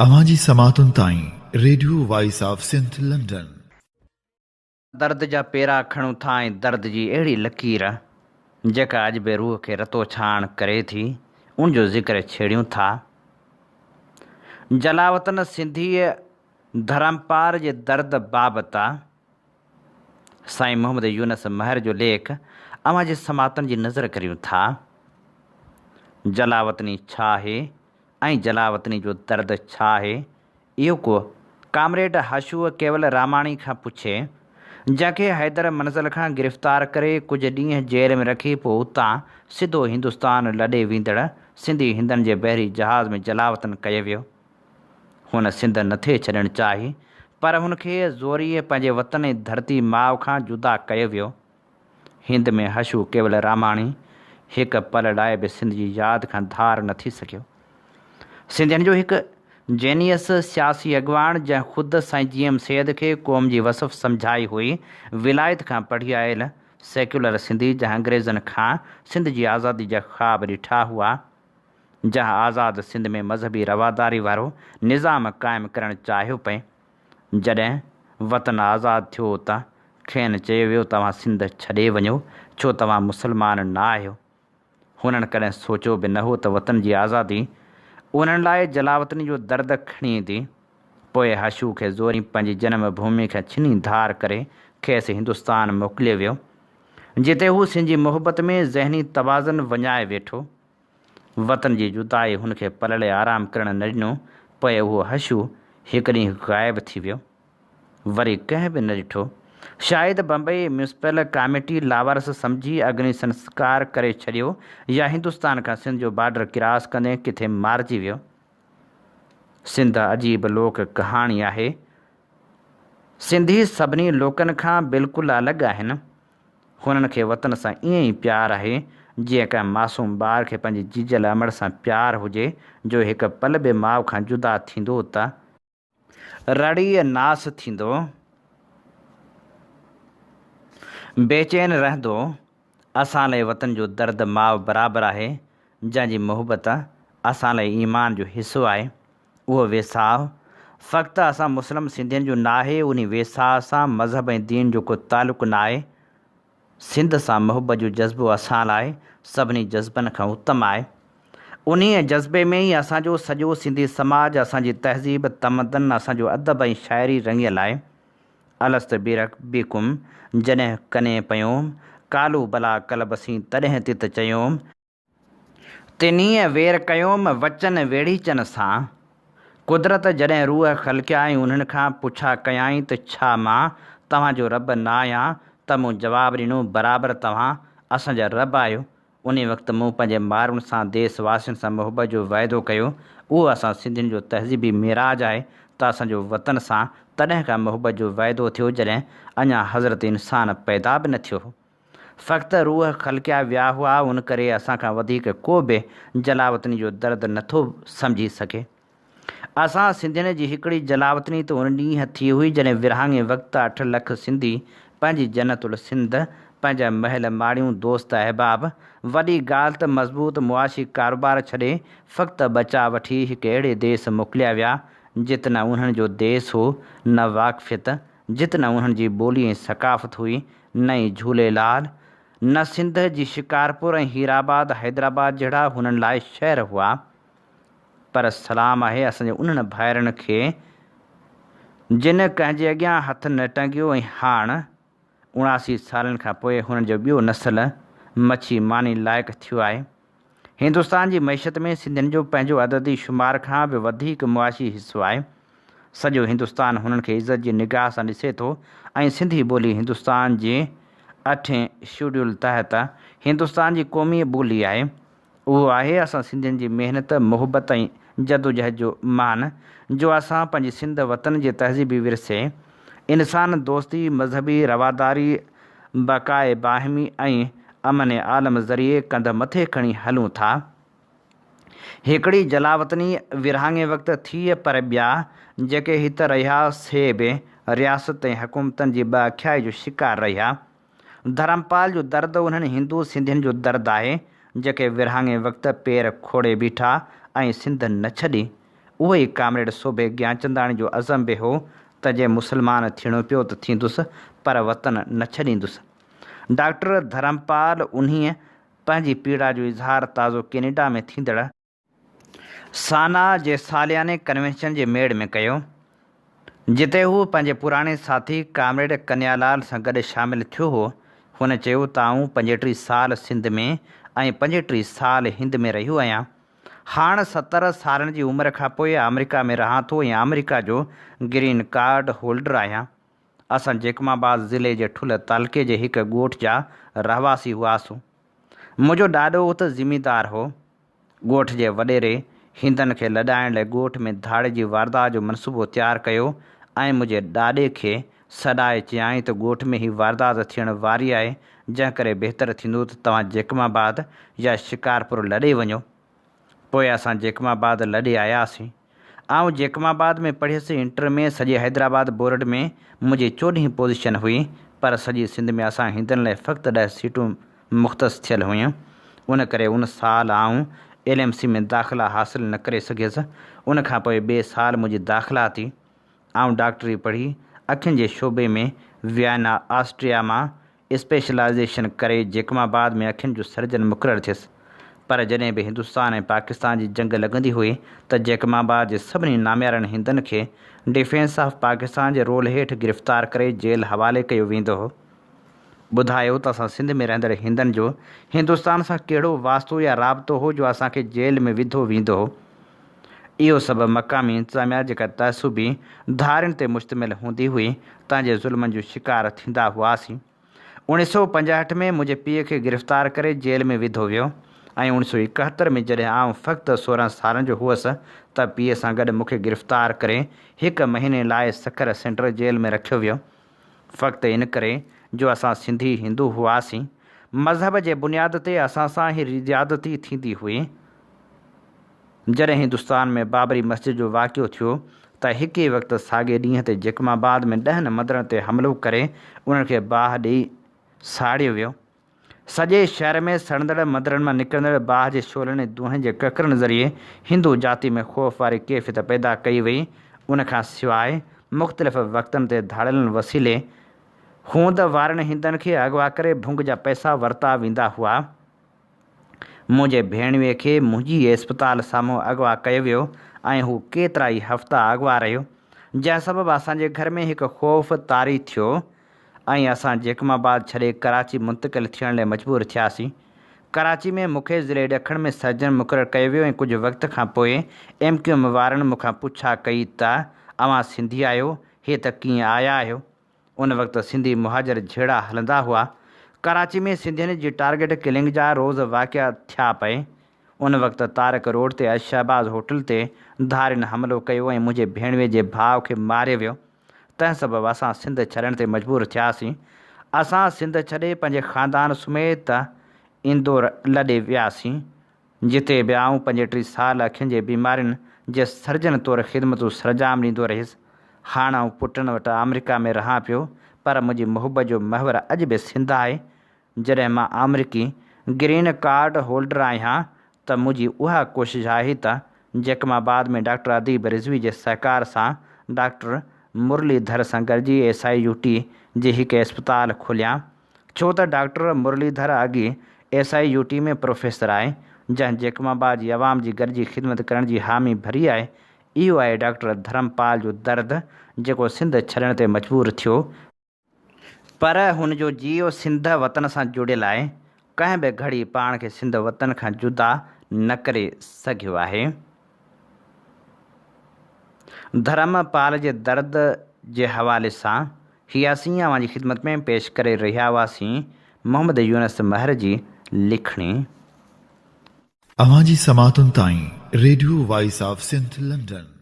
اوهان جي سماعتن تائين radio voice of Sindh London. درد جا پيرا کڻون ٿا ۽ درد جي اهڙي لڪير جيڪا اڄ به روح کي رتو ڇاڻ ڪري ٿي ان جو ذڪر ڇيڙيون ٿا. جلاوطن سنڌيء ڌرمپال جي درد بابت سائين محمد يونس مهر جو ليک اوهان جي سماعتن جي نظر ڪريون ٿا. جلاوطني ڇا آهي ۽ جلاوطني جو درد ڇا آهي؟ اهو ڪو ڪامريڊ حشوء ڪيول راماڻي کان پڇي، جنهن کي حيدر منزل کان گرفتار ڪري ڪجهه ڏينهن جيل ۾ رکي پوء اتان سڌو هندستان لڏي ويندڙ سنڌي هندن جي بحري جهاز ۾ جلاوطن ڪيو ويو. هن سنڌ نٿي ڇڏڻ چاهي، پر هن کي زوريء پنهنجي وطن ۽ ڌرتي ماء کان جدا ڪيو ويو. هند ۾ حشو ڪيول راماڻي هڪ پل لاء به سنڌ جي ياد کان ڌار نه ٿي سگهيو. سنڌين جو هڪ جينيئس سياسي اڳواڻ، جنهن خود سائين جي ايم سيد کي قوم جي وصف سمجهائي هئي، ولايت کان پڙهي آيل سيڪيولر سنڌي جنهن انگريزن کان سنڌ جي آزادي جا خواب ڏٺا هئا، جنهن آزاد سنڌ ۾ مذهبي رواداري وارو نظام قائم ڪرڻ چاهيو پئي، جڏهن وطن آزاد ٿيو ته کين چيو ويو توهان سنڌ ڇڏي وڃو ڇو توهان مسلمان نه آهيو. هنن ڪڏهن سوچيو به نه هو ته وطن جي آزادي انهن لاء جلاوطني جو درد کڻي ايندي. پوء حشو کي زوري پنهنجي جنم ڀومي کان ڇني ڌار ڪري کيس هندستان موڪليو ويو، جتي هو سنڌ جي محبت ۾ ذهني توازن وڃائي ويٺو. وطن جي جدائي هن کي پلڙي آرام ڪرڻ نه ڏنو، پوء اهو حشو هڪ ڏينهن غائب ٿي ويو. وري ڪنهن به نه ڏٺو. شايد بمبئي ميونسپل ڪاميٽي لاوارث سمجهي اگني سنسڪار ڪري ڇڏيو يا هندستان کان سنڌ جو بارڊر ڪراس ڪندي ڪٿي مارجي ويو. سنڌ عجيب لوڪ ڪهاڻي آهي. سنڌي سڀني لوڪن کان بلڪل الڳ آهن. هنن کي وطن سان ائين ئي پيار آهي، جيئن ڪنهن معصوم ٻار کي پنهنجي جيجل امڙ سان پيار هجي، جو هڪ پل به ماء کان جدا ٿيندو ته رڙي ناس ٿيندو، بيچين رهندو. اسان لئه وطن جو درد ماء برابر آهي، جنهن جي محبت اسان لئه ايمان جو حصو آهي. اهو ويساهه فقط اسان مسلم سنڌين جو ناهي، انهي ويساهه سان مذهب ۽ دين جو ڪو تعلق ناهي. سنڌ سان محبت جو جذبو اسان لاء سڀني جذبن کان اتم آهي. انهيء جذبي ۾ ئي اسان جو سڄو سنڌي سماج، اسان جي تهذيب، تمدن، اسان جو ادب ۽ شاعري رڱيل آهي. الست بربڪم جڏهن ڪنين پيوم، قالو بلا قلب سين تڏهن تت چيوم. تنهيء وير ڪيوم، وچن ويڙهيچن سان. قدرت جڏهن روح خلقيا ۽ انهن کان پڇا ڪيائين ته ڇا مان توهان جو رب نه آهيان؟ ته مون جواب ڏنو، برابر توهان اسان جا رب آهيو. انهي وقت مون پنهنجي مارون سان ديس واسين سان محبت جو وعدو ڪيو. اهو اسان سنڌين جو تهذيبي معراج آهي ته اسان جو وطن سان تڏهن کان محبت جو وعدو ٿيو جڏهن اڃا حضرت انسان پيدا به نه ٿيو هو. فقط روح خلقيا ويا هئا، ان ڪري اسان کان وڌيڪ ڪو به جلاوطني جو درد نه ٿو سمجهي سگهي. اسان سنڌين جي هڪڙي جلاوطني ته ان ڏينهن ٿي هئي جڏهن ورهاڱي وقت اٺ لک سنڌي پنهنجي جنت السنڌ، پنهنجا محل ماڙيون، دوست احباب، وڏي ڳالهه ته مضبوط معاشي ڪاروبار ڇڏي فقط ٻچا وٺي هڪ اهڙي ديس موڪليا ويا جت نه انهن جو ديس هو نه واقفيت، جت نه انهن جي ٻولي ۽ ثقافت هئي، نه ئي جهوليلال، نه سنڌ جي شڪارپور ۽ هيرآباد، حيدرآباد جهڙا هنن لاء شهر هئا. پر سلام آهي اسان جي انهن ڀائرن کي، جن ڪنهن جي اڳيان هٿ نه ٽنگيو ۽ هاڻ 79 سالن کان پوء هنن جو ٻيو نسل مڇي ماني لائق ٿيو آهي. هندستان جي معيشت ۾ سنڌين جو پنهنجو عددي شمار کان به وڌيڪ معاشي حصو آهي. سڄو هندستان هنن کي عزت جي نگاهه سان ڏسي ٿو ۽ سنڌي ٻولي هندستان جي اٺين شيڊيول تحت هندستان جي قومي ٻولي آهي. اهو آهي اسان سنڌين جي محنت، محبت ۽ جدوجهد جو مان، جو اسان پنهنجي سنڌ وطن جي تهذيبي ورثي، انسان دوستي، مذهبي رواداري، بقاء باهمي ۽ امن عالم ذريعي ڪنڌ مٿي کڻي هلون ٿا. هڪڙي جلاوطني ورهاڱي وقت ٿي پر ٻيا جيڪي هت رهيا سي به رياست ۽ حڪومتن جي ٻه اکيائي جو شڪار رهيا. ڌرمپال جو درد انهن هندو سنڌين جو درد آهي جيڪي ورهاڱي وقت پير کوڙي بيٺا ۽ سنڌ نه ڇڏي. اهو ئي ڪامريڊ سوڀي گيانچنداڻي جو عزم به هو ته جي مسلمان ٿيڻو پيو ته ٿيندس پر وطن نه ڇڏيندس. ڊاڪٽر ڌرمپال انهيء پنهنجي پيڙا جو اظهار تازو ڪينيڊا ۾ ٿيندڙ سانا جي سالياني ڪنوينشن جي ميڙ ۾ ڪيو، جتي هو پنهنجي پراڻي ساٿي ڪامريڊ ڪنيالال سان گڏ شامل ٿيو هو. هن چيو ته آئون 35 سال سنڌ ۾ ۽ 35 سال هند ۾ رهيو آهيان. هاڻ 70 سالن جي عمر کان پوء آمريڪا ۾ رهان ٿو ۽ آمريڪا جو گرين ڪارڊ هولڊر آهيان. اسان جيڪب آباد ضلعي جي ٺلهه تعلقي جي هڪ ڳوٺ جا رهواسي هئاسون. منهنجو ڏاڏو ات زميندار هو. ڳوٺ جي وڏيري هندن کي لڏائڻ لئه ڳوٺ ۾ ڌاڙي جي واردات جو منصوبو تيار ڪيو ۽ منهنجي ڏاڏي کي سڏائي چيائين ته ڳوٺ ۾ هي واردات ٿيڻ واري آهي جنهن ڪري بهتر ٿيندو ته توهان جيڪب آباد يا شڪارپور لڏي وڃو. پوء اسان جيڪب آباد لڏي آياسين. آئون جيڪب آباد ۾ پڙهيس، انٽر ۾ سڄي حيدرآباد بورڊ ۾ منهنجي چوڏهين پوزيشن هئي، پر سڄي سنڌ ۾ اسان هندن لاء فقط ڏهه سيٽون مختص ٿيل هيون، ان ڪري ان سال آئون ايل ايم سي ۾ داخلا حاصل نه ڪري سگهيس، ان کان پوء ٻئي سال منهنجي داخلا ٿي. آئون ڊاڪٽري پڙهي اکين جي شعبي ۾ ويانا، آسٽريا مان اسپيشلائيزيشن ڪري جيڪب آباد ۾ اکين جو سرجن مقرر ٿيس. پر جڏهن به هندستان ۽ پاڪستان جي جنگ لڳندي هئي ته جيڪب آباد جي سڀني ناميارن هندن کي ڊفينس آف پاڪستان جي رول هيٺ گرفتار ڪري جيل حوالي ڪيو ويندو هو. ٻڌايو ته اسان سنڌ ۾ رهندڙ هندن جو هندستان سان ڪهڙو واسطو يا رابطو هو جو اسان کي جيل ۾ وڌو ويندو هو. اهو سڀ مقامي انتظاميا جيڪا تعصبي ڌارين تي مشتمل هوندي هئي، تنهن جي ظلمن جو شڪار ٿيندا هئاسين. 1965 ۾ منهنجي پيء کي گرفتار ڪري جيل ۾ وڌو ويو ۽ 1971 ۾ جڏهن آئون فقط 16 سالن جو هئس ته پيء سان گڏ مون کي گرفتار ڪري هڪ مهيني لاء سکر سينٽرل جيل ۾ رکيو ويو. فقط ان ڪري جو اسان سنڌي هندو هئاسين. مذهب جي بنياد تي اسان سان هي زيادتي ٿيندي هئي. جڏهن هندستان ۾ بابري مسجد جو واقعو ٿيو ته هڪ ئي وقت ساڳئي ڏينهن تي جيڪب آباد ۾ ڏهن مندرن تي حملو ڪري انهن کي باهه ڏئي ساڙيو ويو. سڄي شهر ۾ سڙندڙ مندرن مان نڪرندڙ باهه جي شعلن ۽ دونهين جي ڪڪرن ذريعي هندو جاتي ۾ خوف واري ڪيفيت پيدا ڪئي وئي. ان کان سواء مختلف وقتن تي ڌاڙيلن وسيلي هوند وارن هندن کي اغوا ڪري ڀنگ جا پئسا ورتا ويندا هئا. منهنجي ڀيڻويي کي منهنجي ئي اسپتال سامهون اغوا ڪيو ويو ۽ هو ڪيترائي هفتا اغوا رهيو، جنهن سبب اسان جي گهر ۾ هڪ خوف طاري ٿيو ۽ اسان جيڪب آباد ڇڏي ڪراچي منتقل ٿيڻ لئه مجبور ٿياسين. ڪراچي ۾ مون کي ضلعي ڏکڻ ۾ سرجن مقرر ڪيو ويو ۽ ڪجهه وقت کان پوء ايم ڪيو ايم وارن مون کان پڇا ڪئي ته اوهان سنڌي آهيو، هي ته ڪيئن آيا آهيو؟ ان وقت سنڌي مهاجر جهيڙا هلندا هئا. ڪراچي ۾ سنڌين جي ٽارگيٽ ڪلنگ جا روز واقعا ٿيا پئي. ان وقت طارق روڊ تي الشهباز هوٽل تي ڌارين حملو ڪيو ۽ منهنجي ڀيڻوي جي ڀاء کي ماريو ويو. تنهن سبب اسان سنڌ ڇڏڻ تي مجبور ٿياسين. اسان سنڌ ڇڏي پنهنجي خاندان سميت اندور لڏي وياسين. جتي به آئون 35 سال اکين جي بيمارين جي سرجن طور خدمتون سرانجام ڏيندو رهيس. هاڻ آئون پٽن وٽ آمريڪا ۾ رهان پيو، پر منهنجي محبت جو محور اڄ به سنڌ آهي. جڏهن مان آمريڪي گرين ڪارڊ هولڊر آهيان ته منهنجي اها ڪوشش آهي ته جيڪب آباد ۾ ڊاڪٽر اديب رضوي جي سهڪار سان ڊاڪٽر مرلي ڌر سان گڏجي ايس I U ٽي جي هڪ اسپتال کوليان. ڇو ته ڊاڪٽر مرلي ڌر اڳي S I U T ۾ professor آهي، جنهن جيڪب آباد جي عوام جي گڏجي خدمت ڪرڻ جي حامي ڀري آهي. اهو آهي ڊاڪٽر ڌرم پال جو درد، جيڪو سنڌ ڇڏڻ تي مجبور ٿيو. پر هن جو جيء سنڌ وطن سان جڙيل آهي، ڪنهن به گهڙي پاڻ کي سنڌ وطن کان جدا نه ڪري سگهيو آهي. ڌرم پال جي درد جي حوالي سان هي اسين اوهان جي خدمت ۾ پيش ڪري رهيا هئاسين محمد يونس مهر جي لکڻي. اوهان جي سماعتن تائين radio voice of Sindh London.